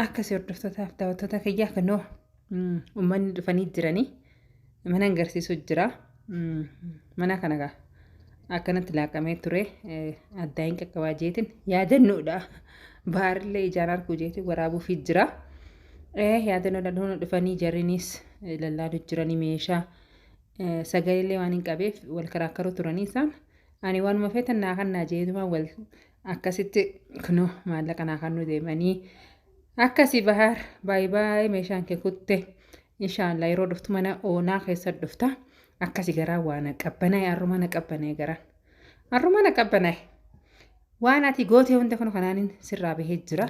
Akkasii hordoftootaaf daawwattoota kiyyaa kunoo uummanni dhufanii jiranii mana agarsiisuu jira. Mana kana gaa akkanatti laaqamee ture addaa hin qaqqabaa jeetiin yaadannoodha. Baarillee ijaan arguu jeetiin waraabuufii jira. Yaadannoodha dhufanii dhufanii jarrinis lallaaluu jiranii meeshaa sagaleellee waan hin qabeef wal karaakkaruu turanii isaan. Ani waanuma feetan naa kannaa jeetuma wal akkasitti kunoo maallaqa naa kannuu deemanii akkasii Bahaar baay baay meeshaan kee kutte inshaallah yeroo dhuftu mana oonaa keessa dhufta akkasi garaa waan qabbanaa'e arruma na qabbanaa'e garaan arruma na qabbanaa'e waan ati goote hunda kun kanaanin sirraa bahee jira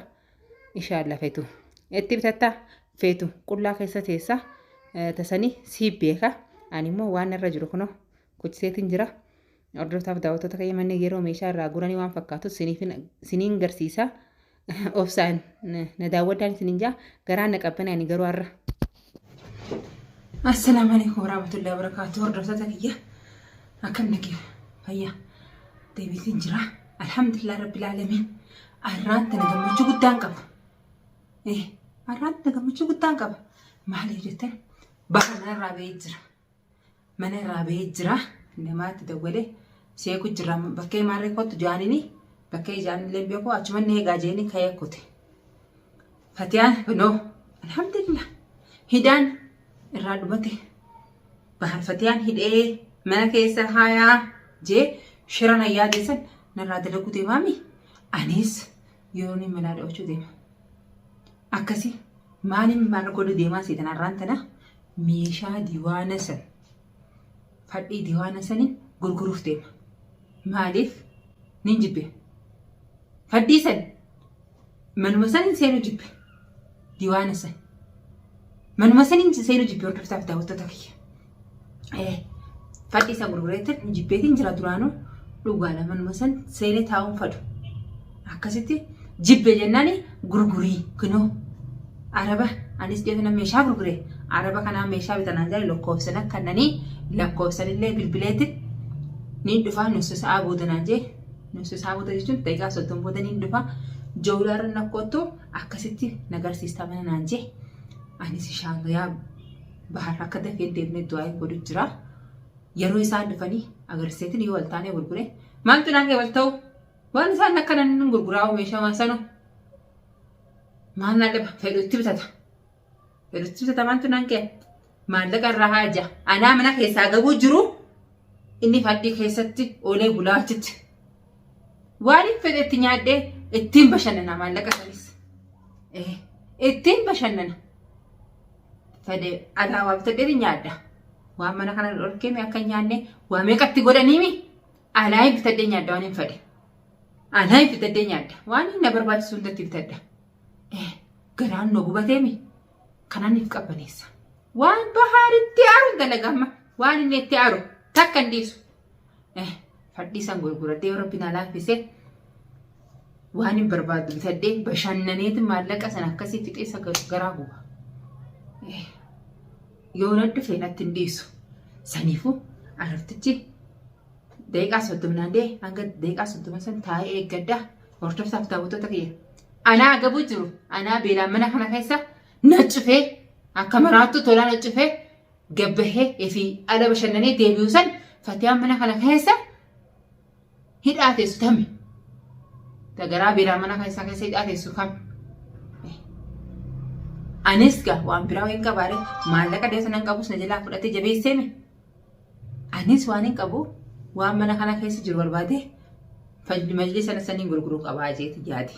inshaallah feetu itti bitatta feetu qullaa keessa teessa tasanii sii beeka ani immoo waan irra jiru kunoo kuchiseetiin jira. Hordoftaaf daawwattoota kiyya manni yeroo meeshaa irraa guranii waan fakkaatu siniin garsiisa. Obsaan na daawwadhaan isiniin jaa garaan na qabbanee ani garuu har'a. Assalaamu alaikum warahmatullahi wabarakatuh. Hordoftoota kiyya akkam nagee fayyaa deebiitiin jira. Alhamdulillah rabbil aalamiin. Har'aan tana gammachuu guddaan qaba. Har'aan tana gammachuu guddaan qaba. Maaliif jettan baha manarraa ba'ee jira. Mana irraa bahee jira. Namaatti dawwale seeku jira. Bakkee maarree kottu jaanini bakkee jaanillee beeku achuma inni eegaa jeeni ka'ee kute. Fatiyaan no alhamdulillah hidhaan irraa dhumate. Bahar Fatiyaan hidhee mana keessa haayaa jee shira na yaadeessan narraa dalaguu deemaami. Anis yeroo inni malaa dhawachuu deema. Akkasi maaliin maal godhu deemaa seetan har'aan tana meeshaa diiwaana san fadhii diiwaana saniin gurguruuf deema. Maaliif nin jibbe. Fadhii san manuma saniin seenuu jibbe. Diiwaana san manuma saniin seenuu jibbe hordoftaaf daawwattoota kiyya. Fadhii san gurgureetti jibbeetiin jira duraanuu dhugaadha manuma san seenee taa'uun fadu. Akkasitti jibbe jennaan gurgurii kunoo araba anis dhiyoota meeshaa gurgure araba kanaa meeshaa bitanaan jala lakkoofsan akkannanii lakkoofsanillee bilbileetti ni dhufa nusu sa'aa booda naan jee nusu sa'aa booda jechuun daqiiqaa 30 booda ni dhufa jawlaarra nakkottu akkasitti nagarsiista mana naan jee anis shaagayaa Bahar akka dafee hin deemne du'aa godhu jira. Yeroo isaan dhufanii agarsiiseetiin yoo wal taanee gurgure maaltu naan kee wal ta'u waan isaan akkana inni gurguraa'u meeshaa waan sanu maal naa dhaba fedhu itti bitata fedhu itti bitata maaltu naan kee maallaqa irraa haaja anaa mana keessaa gabuu jiru inni fadhii keessatti oolee bulaa achitti waan hin fedhe itti nyaadhee ittiin bashannana maallaqa sanis ittiin bashannana. Fedhe alaa waa bitadhee nyaadha. Waan mana kana dhorkee akka hin nyaanne waa meeqatti godhaniimi alaa hin bitadhee nyaadha waan hin fedhe. Alaa hin bitadhee nyaadha. Waan na barbaachisu hundatti bitadha. Garaan nu gubateemi kanaan if qabbaneessa. Waan bahaaritti aaru dalaga amma waan inni itti aaru takka hin dhiisu. Fadhii san gurguradhee yoo rabbi naa laaffise waan hin barbaadu bitadhee bashannaneeti maallaqa sana akkasii fixee isa garaa guba. Yoo na dhufe natti hin dhiisu. Saniifuu arabtichi daqiiqaa 30 naan dee hanga daqiiqaa 30 san taa'ee eeggadha. Hordoftaaf daawwattoota kiyya. Anaa agabuu jiru anaa beelaan mana kana keessa na cufee akka maraattu tolaa na cufee gabbahee fi ala bashannanee deebi'u san fatiyaan mana kana keessa hidhaa teessu tami. Tagaraa biraa mana keessa keessa hidhaa teessu kam. Anis gaa waan biraa hin qabaare maallaqa deessa nan qabus na jalaa fudhatee jabeesseemi. Anis waan hin qabu waan mana kana keessa jiru barbaade majlisa sana saniin gurguruu qabaa jeeti yaade.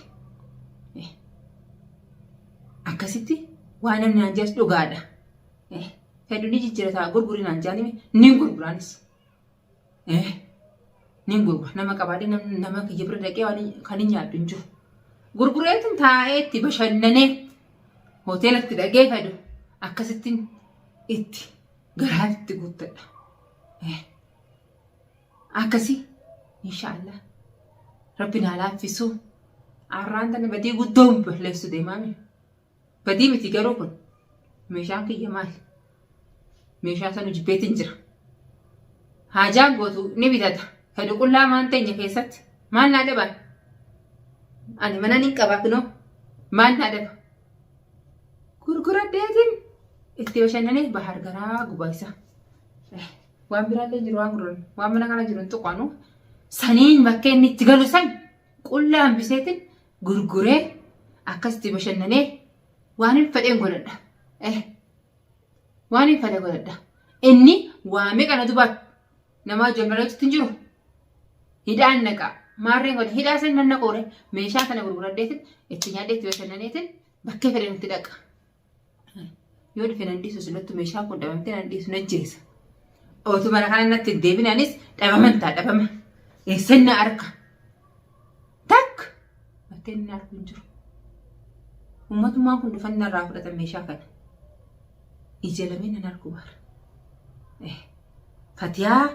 Akkasitti waan namni naan jedhus dhugaadha. Fedhu ni jijjiirata gurguri naan jaanime nin gurguraanis. Nin gurgura nama qabaadhe nama kiyya bira dhaqee waan kan hin nyaadhu hin jiru. Gurgureetin taa'ee itti bashannanee hoteelatti dhaqee fedhu akkasittiin itti garaa itti guuttadha. Akkasii inshaallah rabbi naa laaffisuu arraan tana badii guddoon balleessu deemaami. Badii miti garuu kun meeshaan kiyya maali? Meeshaa sanu jibbeetiin jira. Haajaan gootu ni bitata. Fedhu qullaa maan teenya keessatti maal naa dhaba? Ani mana nin qaba kunoo maal naa dhaba? Gurguradheetiin itti bashannanee bahar garaa gubaa isa. Waan biraallee jiru waan gurguran waan mana kana jiru hin tuqanu. Saniin bakka inni itti galu san qullaa hambiseetiin gurguree akkasitti bashannanee waan hin fedheen godhadha. Waan hin fedhe godhadha. Inni waa meeqa na dubaatti namaa ijoollee hin jiru. Hidhaan naqa. Maarreen godhe hidhaa san nan naqoore meeshaa kana gurguradheetiin itti nyaadhee itti bashannaneetiin bakkee fedhan itti dhaqa. Yoo dhufe nan dhiisu silattu meeshaan kun dhabamtee nan dhiisu na jeesa. Otu mana kana natti hin deebine anis dhabaman ta'a dhabama. Eessan na arka. Takka bakkee inni arku hin jiru. Uummatummaan kun dhufan narraa fudhatan meeshaa kana. Ija lameen nan arku bara. Fatiyaa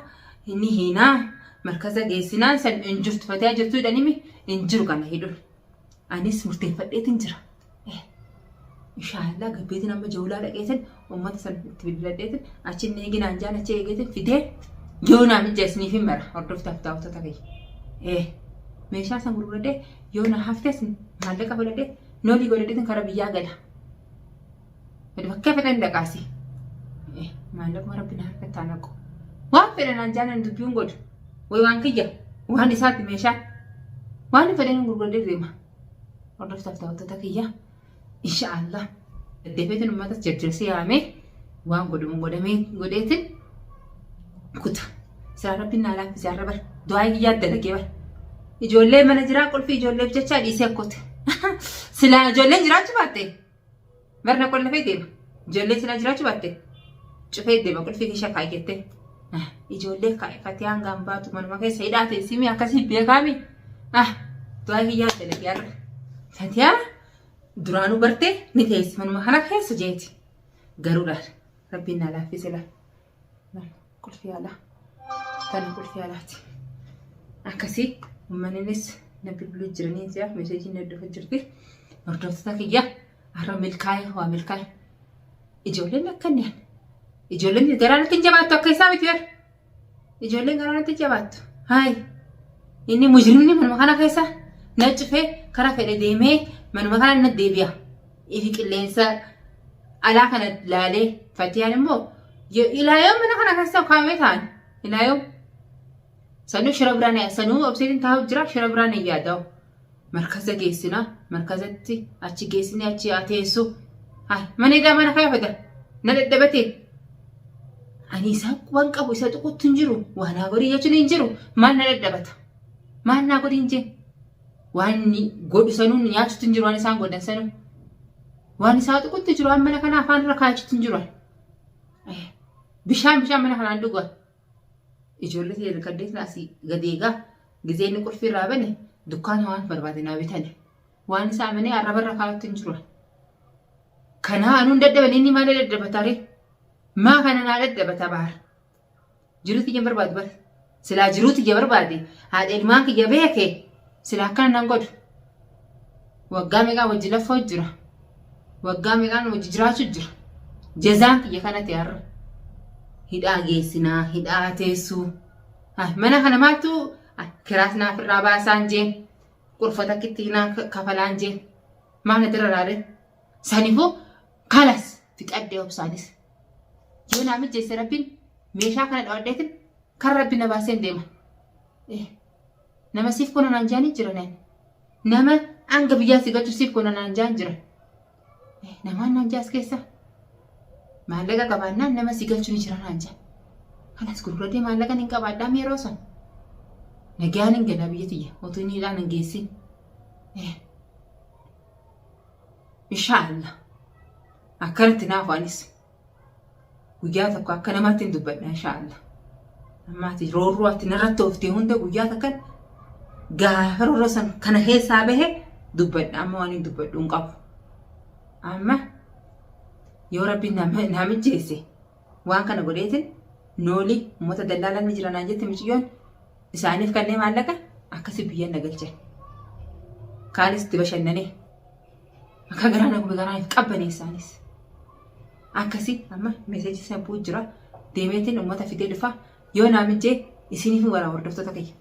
inni hiinaa markaza geessinaan san hin jirtu fatiyaa jirtu jedhanimi hin jiru kana hidhuun. Anis murteeffadheetin jira. Inshaallah gabbeetin amma jawlaa dhaqeetin uummata san itti bilbiladheetin achi inni eeginaan jaan achi eegeetin fidee yoo naa mijja isiniif hin mara hordoftaaf daawwattoota kiyya. Meeshaa san gurguradhee yoo na haftes maallaqa fudhadhee noolii godhadheetin kara biyyaa gala. Bakka fedhan dhaqaasi. Maallaquma rabbi na harkatti haa naqu. Waan fedhan aan jaalan dubbiin godhu. Way waan kiyya waan isaatti meeshaa. Waan fedhan gurguradhee deema. Hordoftaaf daawwattoota kiyya. Inshaallah. Deddeebiitiin uummatas jarjarsee yaamee waan godhamu godhamee godheetiin kuta. Silaa rabbiin naa laaffise har'a bar. Du'aa kiyyaa dalagee bar. Ijoollee mana jiraa qulfii ijoolleef jechaa dhiisee akkote. Silaa ijoolleen jiraachuu baatte. Barna qollafee deema. Ijoollee silaa jiraachuu baatte cufee deema qulfii keeshaa kaayyattee. Ijoollee kaayeffatee hangaan baatu manuma keessa hidhaa teessimii akkasii beekaami. Du'aa kiyyaa dalagee har'a. Fatiyaa duraanuu bartee ni teessi manuma kana keessa jeeti. Garuu laal rabbiin naa laaffise laal. Qulfii alaa. Tana qulfii alaati. Akkasii uummannis na bilbiluu jiranii si'a meeseejiin na dhufa jirti. Hordoftoota kiyya har'a milkaa'e waa milkaa'e. Ijoolleen akka inni ijoolleen garaa natti hin jabaattu akka isaa miti bar. Ijoolleen garaa natti hin jabaattu. Hayi inni mujrimni manuma kana keessa na cufee karaa fedhe deemee manuma kana na deebi'a. Ifi qilleensa alaa kana laalee fatiyaan immoo ilaa mana kana keessa kaa'amee ta'an ilaa sanuu shira biraan sanuu obseetiin taa'u jira shira biraan hin yaada'u. Markaza geessina markazatti achi geessine achi haa teessu. Mana hidhaa mana kana fida na dadhabatee. Ani isa waan qabu isa tuqutti hin jiru waan naa godhi jechuun hin jiru maal na dadhabata maal naa godhi hin jee waan godhu sanuu nyaachutti hin jiru waan isaan godhan sanuu waan isaa tuqutti jiru waan mana kana afaan irra kaachutti hin jiru. Bishaan bishaan mana kanaan dhugaa. Ijoollee ta'e kaddeetiin asii gad eegaa gizee inni qulfii irraa bane dukkaana waan barbaade naa bitani. Waan isaa amanee arraba irra kaa'utti hin jiru. Kanaa anuun dadhaban inni maal dadhabata ree? Maa kana naa dadhabata baar? Jiruu tiyya barbaadu bar. Silaa jiruu tiyya barbaade haadha ilmaan kiyya beeke silaa akkana nan godhu. Waggaa meeqaan wajji laffoo jira. Waggaa meeqaan wajji jiraachuu jira. Jazaan kiyya kana ta'e har'a. Hidhaa geessinaa, hidhaa teessuu. Mana kana maaltu kiraas naaf irraa baasaan jeen. Qurfa takkitti naa kafalaan jeen. Maal natti raraare? Sanifuu kalas fixadhee obsaanis. Yoo naa mijjeesse rabbiin meeshaa kana dhawadheetin kan rabbi na baaseen deema. Nama siif kuna naan jaanii jira naan. Nama hanga biyyaa si galchu siif kuna naan jaan jira. Namaan naan jaas keessa. Maallaqa qabaannaan nama si galchu ni jira naan jaa. Kanas gurguradee maallaqa hin qabaadhaa yeroo san. Nagaan hin galaa biyya tiyya otoo inni hidhaan hin geessin. Inshaallah. Akkanatti naafu anis. Guyyaa tokko akka namaatti hin dubbadha inshaallah. Ammaati roorroo ati narratti ooftee hunda guyyaa takkan gaafa roorroo san kana keessaa bahe dubbadha amma waan hin dubbadhu hin qabu. Amma yoo rabbiin na mijjeesse waan kana godheetin nooli uummata dallaalaan ni jira naan jette miciyyoon isaaniif kanneen maallaqa akkasi biyyan na galchan. Kaanis itti bashannanee. Akka garaa na gube garaa hin qabbaneessaanis. Akkasi amma meeseejii san bu'u jira. Deemeetiin uummata fidee dhufa. Yoo naa mijjee isiniif waraaba hordoftoota kiyya.